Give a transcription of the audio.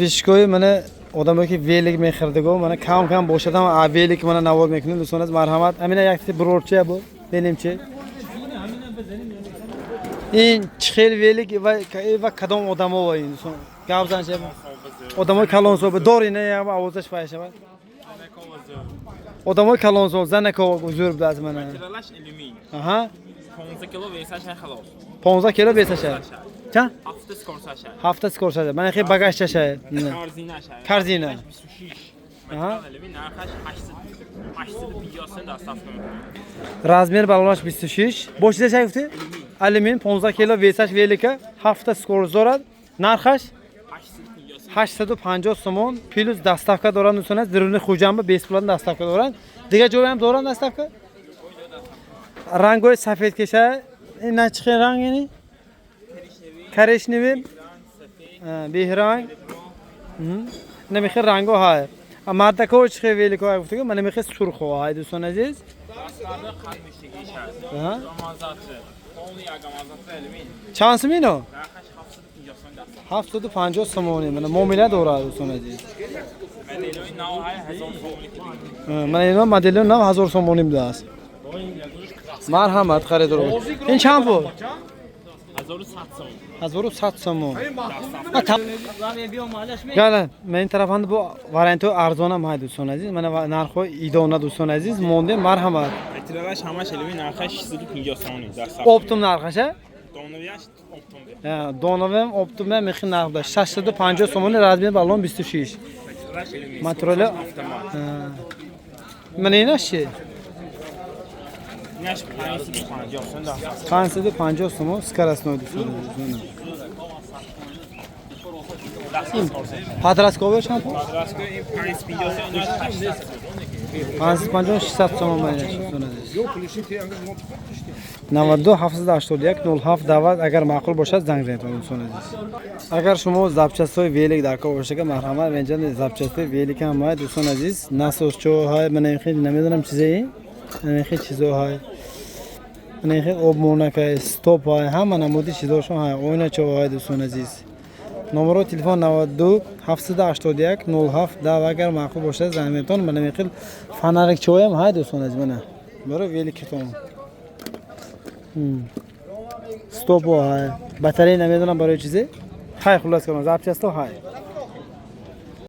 Подписчикои мана, одамое ки велик мехӯрдиго, мана кам кам бошадам, а велик мана навор мекунем, дӯстон азиз, марҳамат. Амина якти брорчия бо бинем чи ин чӣ хел велик ва кадом одамо ва ин дӯстон гап зан шава. Одамои калонсол дор ина як овозаш пай шавад. Одамои калонсол занако зӯр будааст мана. Килолаш алюминий. Аҳа. 15 кило весаш, халос. 15 кило весаша. Чанд? Ҳафта скоросташа. Ҳафта скоросташа. Мана хел багажчаша. Корзинаша. Корзина. 26. Аҳа. Материал алюминий, нархаш 800 850 сом, доставка мекунем. Размер балонаш 26. Бо чизаша гуфтӣ? Алюмин, 15 кило весаш, велика, ҳафта скорость дорад. Нархаш 850 сом. 850 сомон плюс доставка доранд, дӯстон азиз. Даруни Хуҷанба бесплатно доставка доранд. Дигар ҷоям доранд доставка? Рангои сафед кеша. Ин на чӣ хел ранг ини? Коричневый, беҳранг. Намехел ранго ҳай. Мардако чӣ хел велико гуфтагӣ? Мана мехел сурхо ҳай, дӯстон азиз. Дастlarda қад миштагиша. Аҳа. Гамазатри. Полный гамазатри алюминий. Чанд сум ино? Нархаш 750 сом доставка. 750 сомонӣ. Мана муомила дорад, дӯстон азиз. Моделои нав ҳай, 1000 сомонӣ кило. Мана ино модели нав 1000 сомонӣ будааст. Марҳамат, харидор. Ин чанд пул? 1100 сом. 1100 сомон. Гала, ман ин тарафанда бо вариантҳои арзонам ҳай, дӯстон азиз. Мана нархҳои идона, дӯстон азиз, мондем, марҳамат. Материалаш ҳамаш алюминий, нархаш 650 сомонӣ доставка. Оптом нархаша? Доновияш оптом. Доновем, оптом мехи нарх буда. 650 сомонӣ, размер баллон 26. Материалаш алюминий. Материали Автомат. Мана инаш чи? Инаш 550 сом доставка. 550 сомон, скоростной, дӯстон азиз. Подростковый чанд пул? Подростковый ин 550 сом, инаш 800 сом. 550, 600 сомон мана инаш, дӯстон азиз. 92 781 07 90, агар маъқул бошад, занг занед, дӯстон азиз. Агар шумо запчастҳои велик дар кор бошад, марҳамат, инҷа запчастҳои велик ҳам ҳай, дӯстон азиз, насосчоҳай, мана ин хел намедонам чизаи, мана ин хел чизоҳай, мана ин хел обмонакай, стопҳай, ҳама намуди чизошон ҳай, оиначоҳай, дӯстон азиз. Номерои телефон 92 781 07 10, агар маъқул бошад, занг метон. Мана ин хел фонарикчоям ҳай, дӯстон азиз, мана барои великитон. Стопо ҳай, батарея намедонам барои чизе ҳай, хуллас кардам, запчасто ҳай.